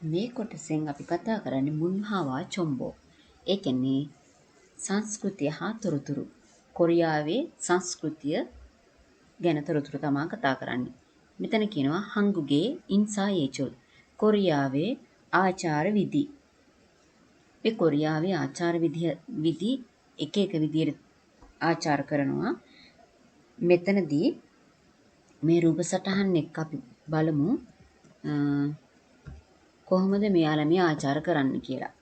මේ කොටසෙන් අපි කතා කරන්නේ මුන්හාවා චොම්බෝ. ඒ කියන්නේ සංස්කෘතිය හා තොරතුරු. කොරියාවේ සංස්කෘතිය ගැන තොරතුරු තමා කතා කරන්නේ. මෙතන කියනවා හංගුගේ ඉන්සා යේචුල්. කොරියාවේ ආචාර විදි. මේ කොරියාවේ ආචාර විදි එක එක විදියට ආචාර කරනවා. මෙතනදී මේ රූප සටහන් එක්ක අපි බලමු කොහොමද මෙයාලා මේ ආචාර කරන්න කියලා.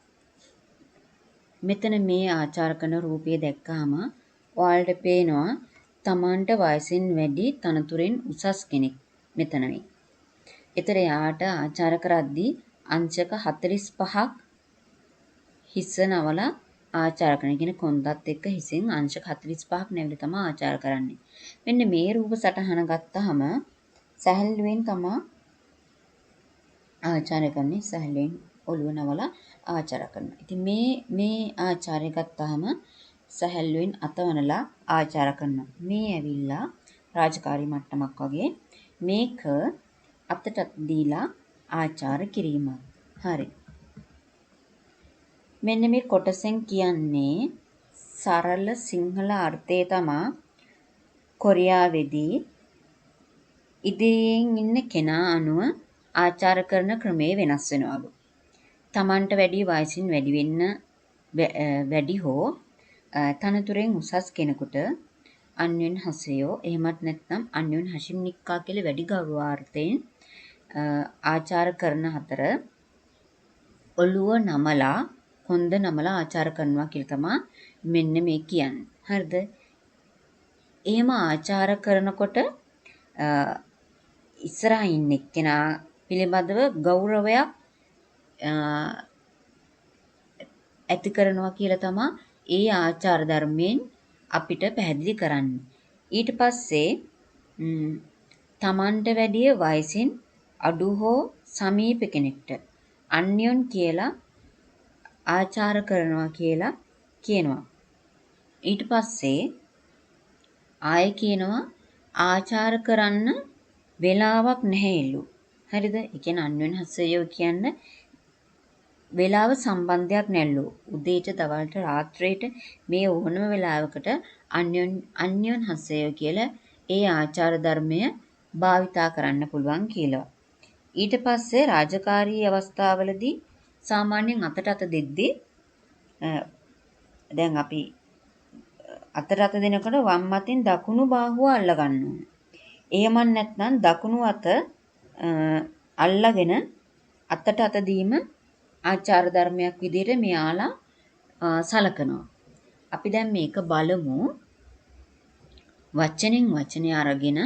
මෙතන මේ ආචාර කරන රූපය දැක්කහම ඔයාලට පේනවා තමන්ට වයසින් වැඩි තනතුරෙන් උසස් කෙනෙක් මෙතන මේ. ඒතර එයාට ආචාර කරද්දී අංශක 45ක් හිස නවලා ආචාර කරන. කියන්නේ කොන්දත් එක්ක හිසෙන් අංශක 45ක් නැවිලා තමයි ආචාර කරන්නේ. මෙන්න මේ රූප සටහන ගත්තාම සැහැල්ලුවෙන් තමා ආචාර කරන්නේ. සැහැල්ලුවෙන් ඔළුව නවලා ආචාර කරනවා. ඉතින් මේ ආචාරය ගත්තාම සැහැල්ලුවෙන් අතවනලා ආචාර කරනවා. මේ ඇවිල්ලා රාජකාරී මට්ටමක් වගේ මේක අතට දීලා ආචාර කිරීමක්. හරි. මෙන්න මේ කොටසෙන් කියන්නේ සරල සිංහල අර්ථය තමා කොරියාවේදී ඉදිරියෙන් ඉන්න කෙනා අනුව ආචාර කරන ක්‍රමය වෙනස් වෙනවලු. තමන්ට වැඩි වයසින් වැඩි වෙන්න වැඩි හෝ තනතුරෙන් උසස් කෙනෙකුට අන්‍යයන් හසයෝ එහෙමත් නැත්නම් අන්‍යයන් හෂිම්නික්කා කියලා වැඩි ගෞරවාර්ථයෙන් ආචාර කරන අතර ඔළුව නමලා කොන්ද නමලා ආචාර කරනවා කියලා තමා මෙන්න මේ කියන්නේ. හරිද? එහෙම ආචාර කරනකොට ඉස්සරහා ඉන්න එක්කෙනා පිළිබඳව ගෞරවයක් ඇති කරනවා කියලා තමා ඒ ආචාර ධර්මයෙන් අපිට පැහැදිලි කරන්නේ. ඊට පස්සේ තමන්ට වැඩිය වයසින් අඩු හෝ සමීප කෙනෙක්ට අන්‍යොන් කියලා ආචාර කරනවා කියලා කියනවා. ඊට පස්සේ ආයෙ කියනවා ආචාර කරන්න වෙලාවක් නැහැලු. හරිද? ඒ කියන්නේ අන්‍යොන් හසයෝ කියන්න වෙලාව සම්බන්ධයක් නැල්ලු. උදේට දවල්ට රාත්‍රියට මේ ඕනම වෙලාවකට අන්‍යොන් හසයෝ කියලා ඒ ආචාර ධර්මය භාවිතා කරන්න පුළුවන් කියලා. ඊට පස්සේ රාජකාරී අවස්ථාවලදී සාමාන්‍යයෙන් අතට අත දෙද්දී දැන් අපි අතට අත දෙනකොට වම් අතින් දකුණු බාහුව අල්ල ගන්න ඕනේ. එහෙම නැත්නම් දකුණු අත අල්ලගෙන අතට අත දීම ආචාර ධර්මයක් විදිහට මෙයාලා සලකනවා. අපි දැන් මේක බලමු. වචනෙන් වචනය අරගෙන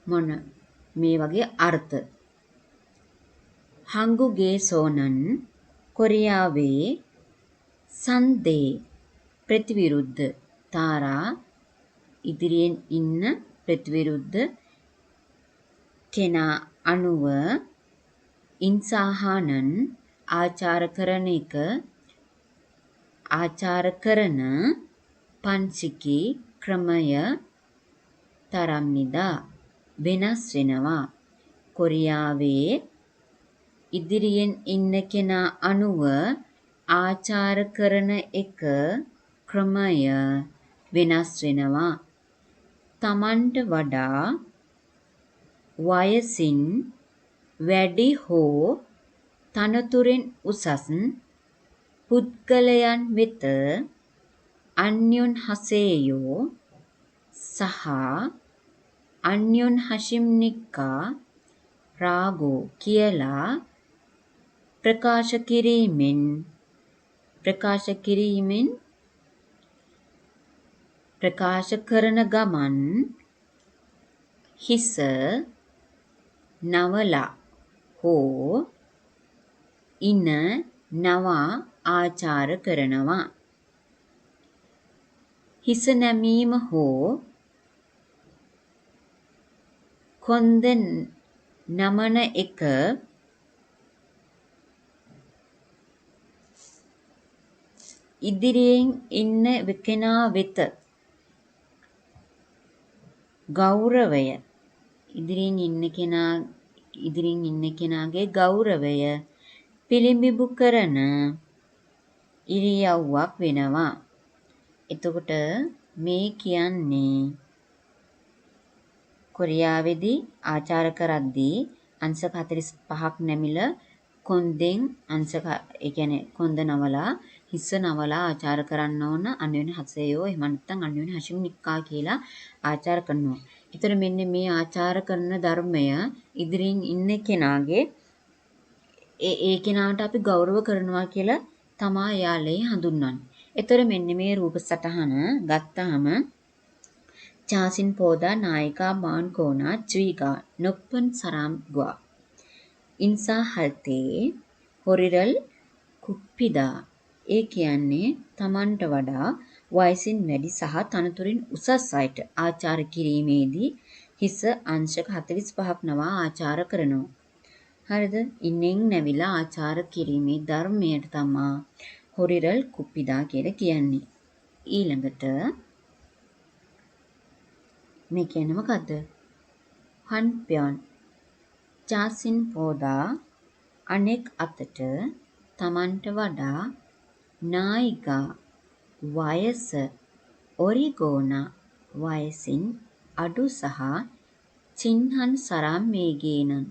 මොන මේ වගේ අර්ථ. හංගුගේ සෝනන් කොරියාවේ සන්දේ ප්‍රතිවිරුද්ධ තාරා ඉදිරියෙන් ඉන්න ප්‍රතිවිරුද්ධ කෙනා අනුව ඉන්සාහනන් ආචාර කරන එක ආචාර කරන පංචිකී ක්‍රමය තරම්නිදා වෙනස් වෙනවා. කොරියාවේ ඉදිරියෙන් ඉන්න කෙනා අනුව ආචාර කරන එක ක්‍රමය වෙනස් වෙනවා. තමන්ට වඩා වයසින් වැඩි හෝ තනතුරෙන් උසස් පුද්ගලයන් වෙත අන්‍යොන් හසේයෝ සහ අන්‍යොන් හෂිම්නික්කා රාගෝ කියලා ප්‍රකාශ කිරීමෙන් ප්‍රකාශ කරන ගමන් හිස නවලා හෝ ඉන නවා ආචාර කරනවා. හිස නැමීම හෝ කොන්ද නමන එක ඉදිරියෙන් ඉන්න කෙනා වෙත ගෞරවය ඉදිරියෙන් ඉන්න කෙනා ඉදිරින් ඉන්න කෙනාගේ ගෞරවය පිළිඹු කරන ඉරියව්වක් වෙනවා. එතකොට මේ කියන්නේ කොරියාවේදී ආචාර කරද්දී අංශක 45ක් නැමිලා කොන්දෙන් අංශක ඒ කියන්නේ කොන්ද නවලා හිස නවලා ආචාර කරන්න ඕන අන්‍යෝන්‍ය හසයෝ එහෙම නැත්නම් අන්‍යෝන්‍ය හෂිම්නික්කා කියලා ආචාර කරනවා. ඒතර මෙන්න මේ ආචාර කරන ධර්මය ඉදිරියෙන් ඉන්න කෙනාගේ ඒ ඒ කෙනාට අපි ගෞරව කරනවා කියලා තමා එයාලේ හඳුන්වන්නේ. ඒතර මෙන්න මේ රූප සටහන ගත්තාම චාසින් පෝදා නායිකා මාන්කෝනා ච්වීගා නොප්පන් සරාම් ග්වා ඉන්සා හල්තේ හොරිරල් කුප්පිදා. ඒ කියන්නේ තමන්ට වඩා වයසින් වැඩි සහ තනතුරින් උසස් අයට ආචාර කිරීමේදී හිස අංශක 45ක් නවා ආචාර කරනවා. හරිද? ඉන්නෙන් නැවිලා ආචාර කිරීමේ ධර්මයට තමා හොරිරල් කුප්පිදා කියලා කියන්නේ. ඊළඟට මේ කියන්නේ මොකද්ද? හන්ප්‍යොන් චාසින් පෝදා අනෙක් අතට තමන්ට වඩා නායිකා වයස ඔරිගෝනා වයසින් අඩු සහ චින්හන් සරම් මේගේනන්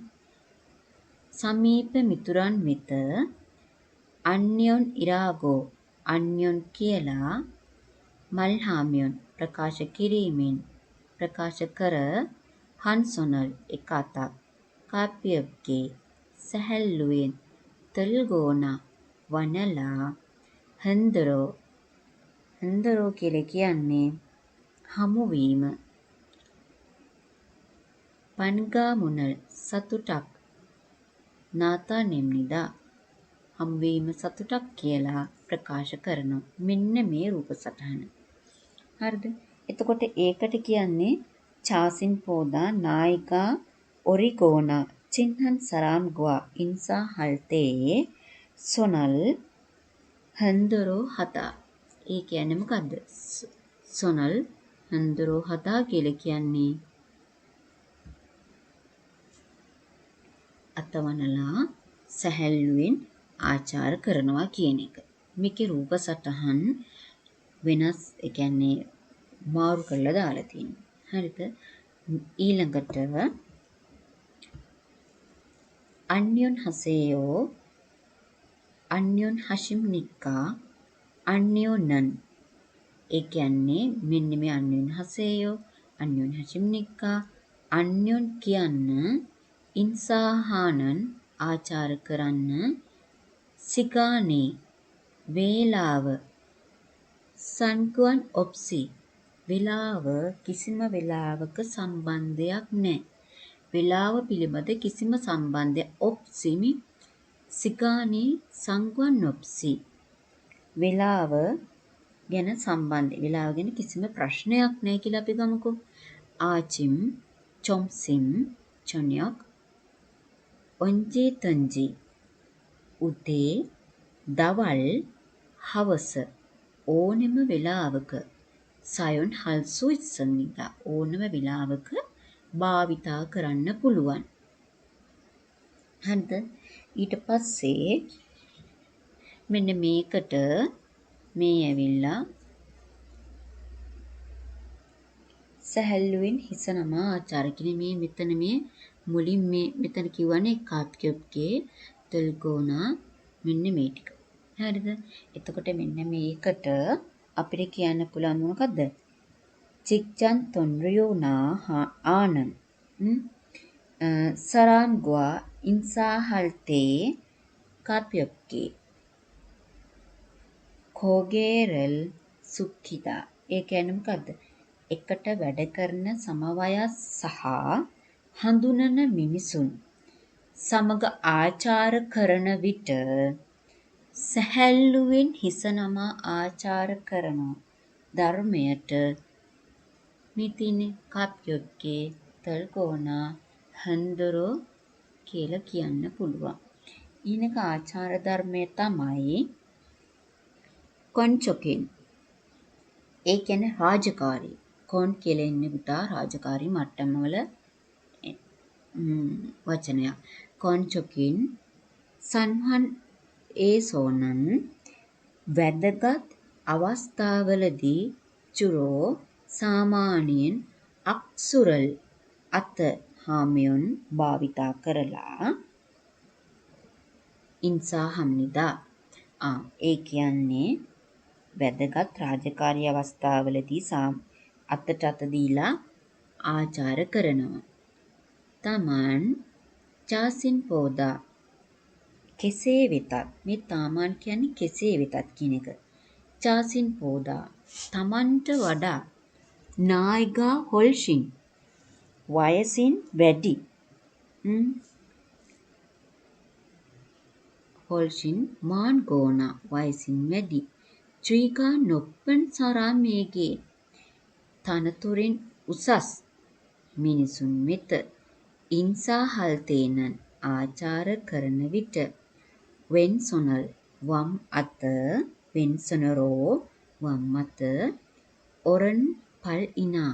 සමීප මිතුරන් වෙත අන්‍යොන් ඉරාගෝ අන්‍යොන් කියලා මල්හාමියොන් ප්‍රකාශ කිරීමෙන් ප්‍රකාශ කර හන්සොනල් එක අතක් කාපියොප්ගේ සැහැල්ලුවෙන් තල්ගෝනා වනලා හන්දරෝ හන්දරෝ කියලා කියන්නේ හමුවීම. පන්ගා මුනල් සතුටක් නාතා නෙම්නිදා හමුවීම සතුටක් කියලා ප්‍රකාශ කරනවා. මෙන්න මේ රූප සටහන. හරිද? එතකොට ඒකට කියන්නේ චාසින් පෝදා නායිකා ඔරිගෝනා චින්හන් සරාම් ග්වා ඉන්සා හල්තේ සොනල් හන්දරෝ හතා. ඒ කියන්නේ මොකද්ද? සොනල් හන්දරෝ හතා කියලා කියන්නේ අතවනලා සැහැල්ලුවෙන් ආචාර කරනවා කියන එක. මේකේ රූප සටහන් වෙනස්, ඒ කියන්නේ මාරු කරලා දාලා තියෙනවා. හරිද? ඊළඟට අන්‍යොන් හසේයෝ අන්‍යොන් හෂිම්නික්කා අන්‍යොනන්. ඒ කියන්නේ මෙන්න මේ අන්‍යොන් හසේයෝ අන්‍යොන් හෂිම්නික්කා අන්‍යොන් කියන්න ඉන්සාහානන් ආචාර කරන්න සිගානේ වේලාව සංකුවන් ඔප්සි වෙලාව කිසිම වෙලාවක සම්බන්ධයක් නැහැ. වෙලාව පිළිබඳ කිසිම සම්බන්ධයක් ඔප්සිමි සිගානේ සංකුවන් ඔප්සි වෙලාව ගැන සම්බන්ධ වෙලාව ගැන කිසිම ප්‍රශ්නයක් නැහැ කියලා අපි ගමුකෝ. ආචිම් චොම්සිම් චොනියක් ඔන්ජේ තන්ජි උදේ දවල් හවස ඕනෙම වෙලාවක සයොන් හල්සු ඉස්සමිතා ඕනම වෙලාවක භාවිතා කරන්න පුළුවන්. හරිද? ඊට පස්සේ මෙන්න මේකට මේ ඇවිල්ලා සැහැල්ලුවෙන් හිස නමා ආචාර කියන මේ මෙතන මේ මුලින් මේ මෙතන කිව්වනේ කාප්‍යොප්ගේ තල්ගෝනා මෙන්න මේ ටික. හරිද? එතකොට මෙන්න මේකට අපිට කියන්න පුළුවන් මොකද්ද? චික්චන් තොන්රියෝනා ආනන් සරාම් ග්වා ඉන්සාහල්තේ කාප්‍යොප්ගේ කෝගේරල් සුක්ඛිතා. ඒ කියන්නේ මොකද්ද? එකට වැඩ කරන සමවයස් සහ හඳුනන මිනිසුන් සමග ආචාර කරන විට සැහැල්ලුවෙන් හිස නමා ආචාර කරන ධර්මයට මේ තියෙන්නේ කාප්‍යොප්ගේ තල්ගෝනා හන්දරෝ කියලා කියන්න පුළුවන්. ඊළඟ ආචාර ධර්මය තමයි කොන්චොකින්. ඒ කියන්නේ රාජකාරී. කොන් කියලා එන්නේ පුතා රාජකාරී මට්ටම වල වචනයක්. කොන්චොකින් සන්හන් ඒසෝනන් වැදගත් අවස්ථාවලදී චුරෝ සාමාන්‍යයෙන් අක්සුරල් අත හාමියොන් භාවිතා කරලා ඉන්සා හම්නිදා. ඒ කියන්නේ වැදගත් රාජකාරී අවස්ථාවලදී අතට අත දීලා ආචාර කරනවා. තමන් චාසින් පෝදා කෙසේ වෙතත්, මේ තාමාන් කියන්නේ කෙසේ වෙතත් කියන එක. චාසින් පෝදා තමන්ට වඩා නායිගා හොල්ෂින් වයසින් වැඩි, හොල්ෂින් මාන්ගෝනා වයසින් වැඩි, චුයිගා නොප්පන් සරාමේගේ තනතුරින් උසස් මිනිසුන් වෙත ඉන්සා හල්තේනන් ආචාර කරන විට වෙන්සොනල් වම් අත, වෙන්සොනරෝ වම් අත, ඔරන් පල් ඉනා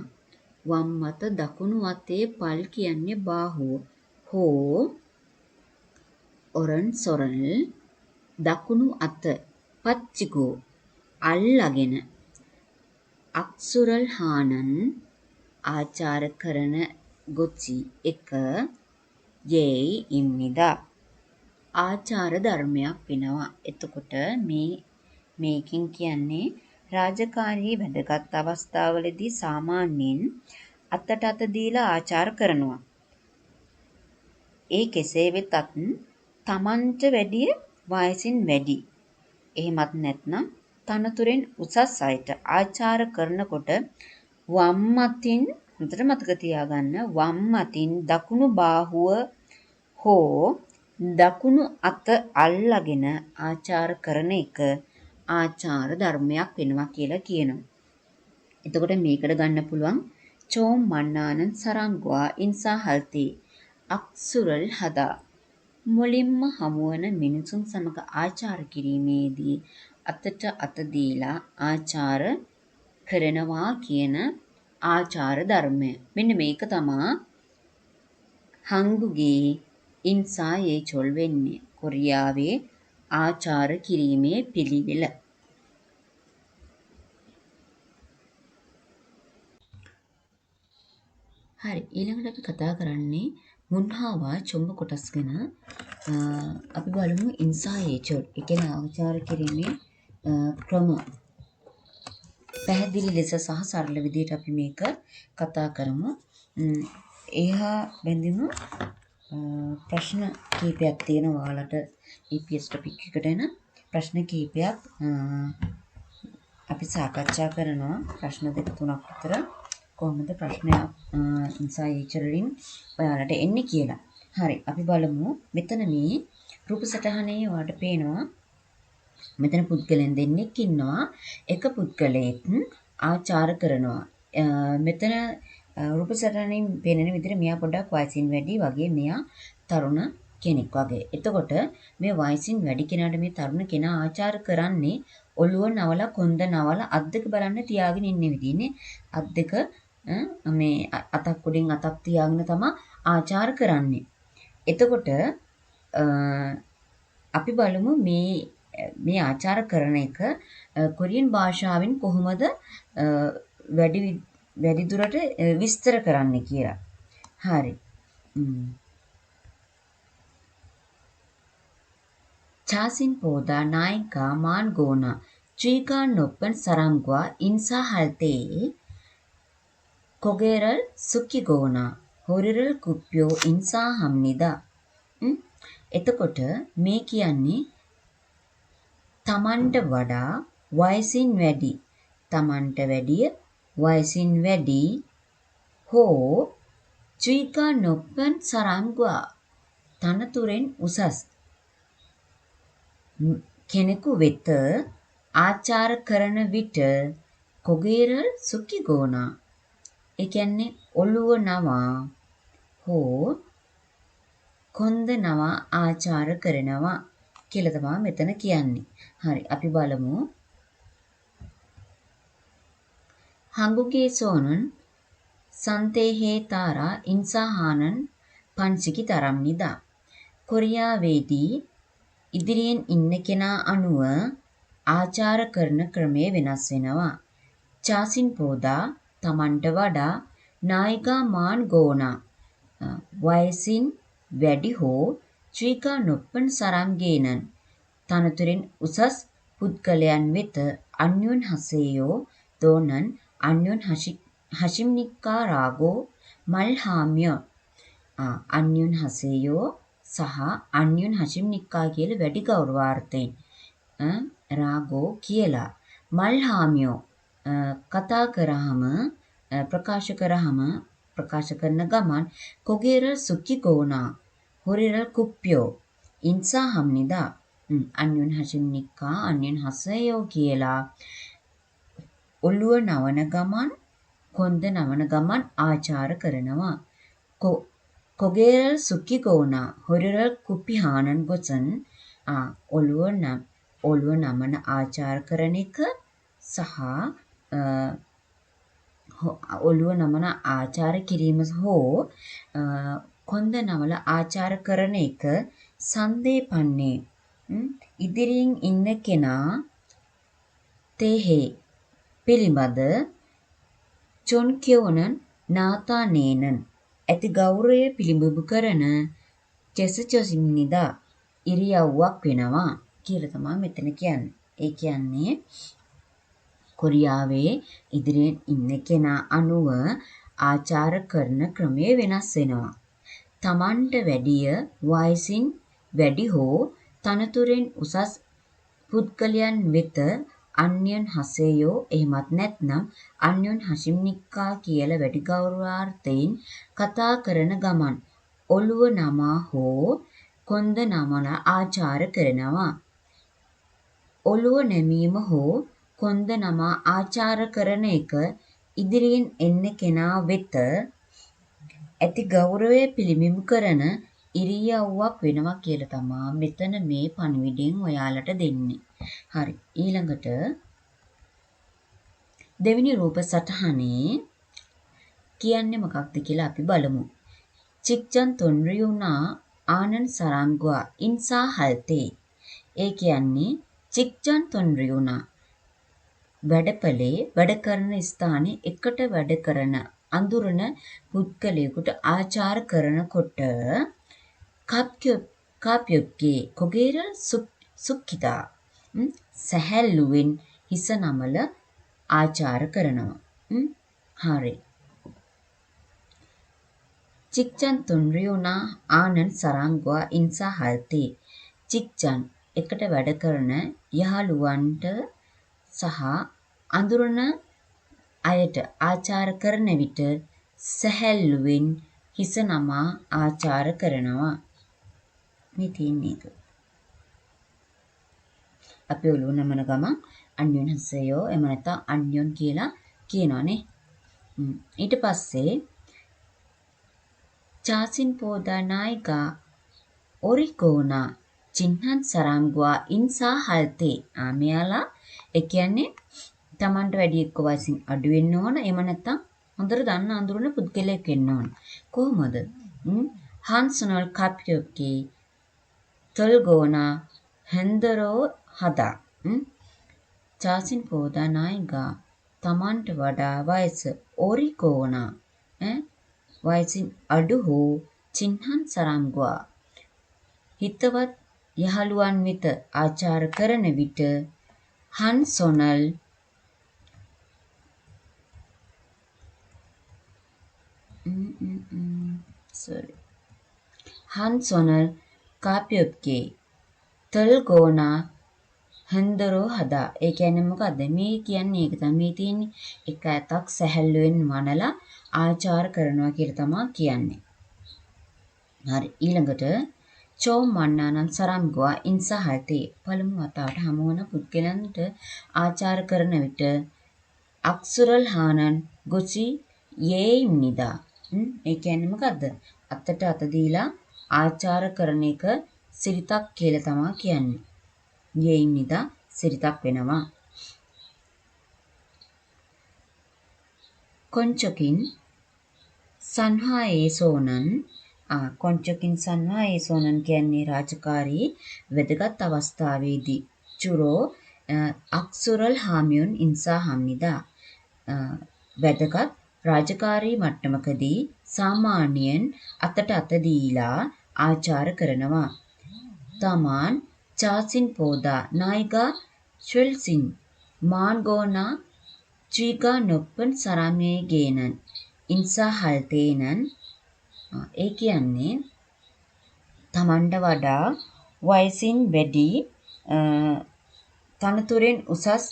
වම් අත දකුණු අතේ පල් කියන්නේ බාහුව, හෝ ඔරන් සොරල් දකුණු අත පච්චිගෝ අල්ලාගෙන අක්සුරල් හානන් ආචාර කරන ගොචි එක යේයි ඉම්නිදා ආචාර ධර්මයක් වෙනවා. එතකොට මේකෙන් කියන්නේ රාජකාරී වැදගත් අවස්ථාවලදී සාමාන්‍යයෙන් අතට අත දීලා ආචාර කරනවා. ඒ කෙසේ වෙතත් තමන්ට වැඩිය වයසින් වැඩි, එහෙමත් නැත්නම් තනතුරෙන් උසස් අයට ආචාර කරනකොට වම් අතින්, හොඳට මතක තියාගන්න, වම් අතින් දකුණු බාහුව හෝ දකුණු අත අල්ලාගෙන ආචාර කරන එක ආචාර ධර්මයක් වෙනවා කියලා කියනවා. එතකොට මේකට ගන්න පුළුවන් චෝම් මන්නානන් සරංගවා ඉන්සා හල්තේ අක්සුරල් හදා. මුලින්ම හමුවන මිනිසුන් සමග ආචාර කිරීමේදී අතට අත දීලා ආචාර කරනවා කියන ආචාර ධර්මය. මෙන්න මේක තමා හංගුගේ ඉන්සා යේචොල් වෙන්නේ. කොරියාවේ ආචාර කිරීමේ පිළිවෙල. හරි, ඊළඟට අපි කතා කරන්නේ මුන්හාවා චොම්බ කොටස් ගැන. අපි බලමු ඉන්සා යේචොල්. ඒ කියන්නේ ආචාර කිරීමේ ක්‍රම පැහැදිලි ලෙස සහ සරල විදිහට අපි මේක කතා කරමු. ඒහා බැඳුණු ප්‍රශ්න කීපයක් තියෙනවා ඔයාලට EPS topic එකට එන ප්‍රශ්න කීපයක් අපි සාකච්ඡා කරනවා. ප්‍රශ්න දෙක තුනක් විතර කොහොමද ප්‍රශ්නයක් ඉන්සා යේචොල් වලින් ඔයාලට එන්නේ කියලා. හරි, අපි බලමු. මෙතන මේ රූප සටහනේ ඔයාලට පේනවා මෙතන පුද්ගලයන් දෙන්නෙක් ඉන්නවා. එක පුද්ගලයෙක් ආචාර කරනවා. මෙතන රූප සටහනින් පෙනෙන විදිහට මෙයා පොඩ්ඩක් වයසින් වැඩි වගේ, මෙයා තරුණ කෙනෙක් වගේ. එතකොට මේ වයසින් වැඩි කෙනාට මේ තරුණ කෙනා ආචාර කරන්නේ ඔළුව නවලා කොන්ද නවලා අත් දෙක බලන්න තියාගෙන ඉන්න විදිහනේ. අත් දෙක මේ අතක් උඩින් අතක් තියාගෙන තමා ආචාර කරන්නේ. එතකොට අපි බලමු මේ ආචාර කරන එක කොරියන් භාෂාවෙන් කොහොමද වැඩි දුරට විස්තර කරන්නේ කියලා. හරි. චාසින් පෝදා නායිකා මාන්ගෝනා චීකා නොප්පන් සරංගවා ඉන්සා හල්තේ කොගේරල් සුකිගෝනා හොරිරල් කුප්පියෝ ඉන්සා හම්නිදා. එතකොට මේ කියන්නේ තමන්ට වඩා වයසින් වැඩි, තමන්ට වැඩිය වයසින් වැඩි හෝ චීකා නොප්පන් සරංගවා තනතුරෙන් උසස් කෙනෙකු වෙත ආචාර කරන විට කොගේරල් සුකිගෝනා, ඒ කියන්නේ ඔළුව නවා හෝ කොන්ද නවා ආචාර කරනවා කියලා තමයි මෙතන කියන්නේ. හරි, අපි බලමු. හඟුගේ සෝනන් සන්තේහේ තාරා ඉන්සාහානන් පන්සිකි තරම්නිදා. කොරියාවේදී ඉදිරියෙන් ඉන්න කෙනා අනුව ආචාර කරන ක්‍රමය වෙනස් වෙනවා. චාසින් පෝදා තමන්ට වඩා නායිකා මාන් ගෝනා වයසින් වැඩි හෝ ච්‍රීකා නොප්පන් සරම්ගේනන් තනතුරෙන් උසස් පුද්ගලයන් වෙත අන්‍යොන් හසේයෝ දෝනන් අන්‍යොන් හෂිම්නික්කා රාගෝ මල්හාම්‍ය අන්‍යොන් හසේයෝ සහ අන්‍යොන් හෂිම්නික්කා කියලා වැඩි ගෞරවාර්ථයෙන් රාගෝ කියලා මල්හාමියෝ කතා කරාම ප්‍රකාශ කරාම ප්‍රකාශ කරන ගමන් කොගේරල් සුක්කි ගෝනා හොරිරල් කුප්පියෝ ඉන්සා හම්නිදා අන්‍යොන් හෂිම්නික්කා අන්‍යොන් හසයෝ කියලා ඔළුව නවන ගමන් කොන්ද නවන ගමන් ආචාර කරනවා. කොගේරල් සුක්කි ගෝනා හොරිරල් කුප්පිහානන් ගොසන් ඔළුව නමන ආචාර කරන එක සහ ඔළුව නමන ආචාර කිරීම හෝ කොන්ද නමල ආචාර කරන එක සන්දේපන්නේ ඉදිරියෙන් ඉන්න කෙනා තෙහේ පිළිබඳ චොන්කියෝනන් නාතානේනන් ඇති ගෞරවය පිළිබිඹු කරන චෙසචොසිම්නිදා ඉරියව්වක් වෙනවා කියලා තමයි මෙතන කියන්නේ. ඒ කියන්නේ කොරියාවේ ඉදිරියෙන් ඉන්න කෙනා අනුව ආචාර කරන ක්‍රමය වෙනස් වෙනවා. තමන්ට වැඩිය වයසින් වැඩි හෝ තනතුරෙන් උසස් පුද්ගලයන් වෙත අන්‍යයන් හසේයෝ එහෙමත් නැත්නම් අන්‍යයන් හෂිම්නික්කා කියලා වැඩි ගෞරවාර්ථයෙන් කතා කරන ගමන් ඔළුව නමා හෝ කොන්ද නමලා ආචාර කරනවා. ඔළුව නැමීම හෝ කොන්ද නමා ආචාර කරන එක ඉදිරියෙන් එන්න කෙනා වෙත ඇති ගෞරවය පිළිබිඹු කරන ඉරියව්වක් වෙනවා කියලා තමා මෙතන මේ පණිවිඩයෙන් ඔයාලට දෙන්නේ. හරි. ඊළඟට දෙවෙනි රූප සටහනේ කියන්නේ මොකක්ද කියලා අපි බලමු. චික්ජන් තොන්රියුනා ආනන් සරාම්ගුවා ඉන්සා හල්තේ. ඒ කියන්නේ චික්ජන් තොන්රියුනා වැඩපලේ වැඩ කරන ස්ථානයේ එකට වැඩ කරන අඳුරන පුද්ගලයෙකුට ආචාර කරනකොට කාප්යොක්ගේ කොගේරල් සුක්කිතා සැහැල්ලුවෙන් හිස නමල ආචාර කරනවා. හරි. චික්චන් තුන්රියුනා ආනන් සරංගුවා ඉන්සා හල්තේ. චික්චන් එකට වැඩ කරන යහළුවන්ට සහ අඳුරන අයට ආචාර කරන විට සැහැල්ලුවෙන් හිස නමා ආචාර කරනවා. මේ තියෙන්නේ ඒක. අපි ඔළුව නමන ගමන් අන්‍යොන් හසයෝ එහෙම නැත්නම් අන්‍යොන් කියලා කියනවානේ. ඊට පස්සේ චාසින් පෝදා නායිකා ඔරිකෝනා චින්හන් සරාම්ගුවා ඉන්සා හල්තේ. මෙයාලා ඒ කියන්නේ තමන්ට වැඩි එක්ක වයසින් අඩු වෙන්න ඕන, එහෙම නැත්නම් හොඳට දන්න අඳුරන පුද්ගලයෙක් වෙන්න ඕන. කොහොමද? හන්සනල් කප්යොක්කේ තොල්ගෝනා හන්දරෝ හදා. චාසින් පෝදා නායිකා තමන්ට වඩා වයස ඔරිකෝනා වයසින් අඩු හෝ චින්හන් සරම්ගුවා හිතවත් යහළුවන් වෙත ආචාර කරන විට හන්සොනල් හන්සොනල් කාපියොප්ගේ තල්ගෝනා හන්දරෝ හදා. ඒ කියන්නේ මොකද්ද? මේ කියන්නේ ඒක තමයි. මේ තියෙන්නේ එක ඇතක් සැහැල්ලුවෙන් වනලා ආචාර කරනවා කියලා තමයි කියන්නේ. හරි. ඊළඟට චෝ මන්නානම් සරම්ගුවා ඉන්සා හල්තේ. පළමු වතාවට හමු වන පුද්ගලයන්ට ආචාර කරන විට අක්සුරල් හානන් ගොසි යේයිම්නිදා. ඒ කියන්නේ මොකද්ද? අතට අත දීලා ආචාර කරන එක සිරිතක් කියලා තමයි කියන්නේ. යේයිම්නිදා සිරිතක් වෙනවා. කොංචොකින් සංහායේ සෝනන් කොන්චොකින් සන්වා ඒසෝනන් කියන්නේ රාජකාරී වැදගත් අවස්ථාවේදී චුරෝ අක්සුරල් හාමියුන් ඉන්සා හම්නිදා වැදගත් රාජකාරී මට්ටමකදී සාමාන්‍යයෙන් අතට අත දීලා ආචාර කරනවා. තමාන් චාසින් පෝදා නායිගා ශ්වෙල්සින් මාන්ගෝනා ච්වීගා නොප්පන් සරාමේගේනන් ඉන්සා හල්තේනන් ඒ කියන්නේ තමන්ට වඩා වයසින් වැඩි තනතුරෙන් උසස්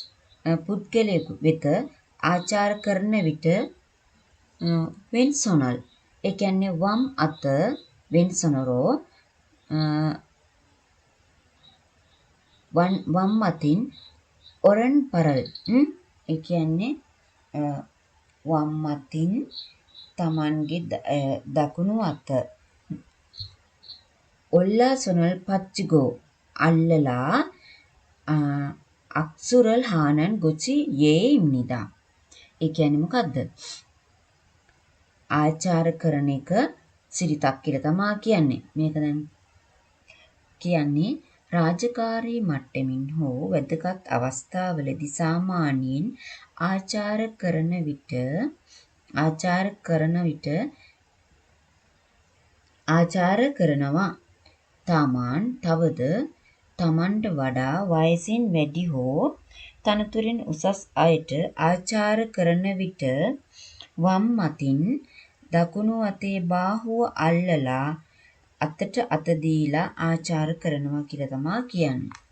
පුද්ගලයෙකු වෙත ආචාර කරන විට වෙන්සොනල් ඒ කියන්නේ වම් අත වෙන්සොනරෝ වම් අතින් ඔරන් පරල් ඒ කියන්නේ වම් අතින් තමන්ගේ දකුණු අත ඔල්ලා සොනල් පච්චිගෝ අල්ලලා අක්සුරල් හානන් ගොචි යේ ඉම්නිදා. ඒ කියන්නේ මොකද්ද? ආචාර කරන එක සිරිතක් කියලා තමා කියන්නේ. මේක දැන් කියන්නේ රාජකාරී මට්ටමින් හෝ වැදගත් අවස්ථාවලදී සාමාන්‍යයෙන් ආචාර කරන විට ආචාර කරන විට ආචාර කරනවා. තමාන් තවද තමන්ට වඩා වයසින් වැඩි හෝ තනතුරින් උසස් අයට ආචාර කරන විට වම් අතින් දකුණු අතේ බාහුව අල්ලලා අතට අත දීලා ආචාර කරනවා කියලා තමා කියන්නේ.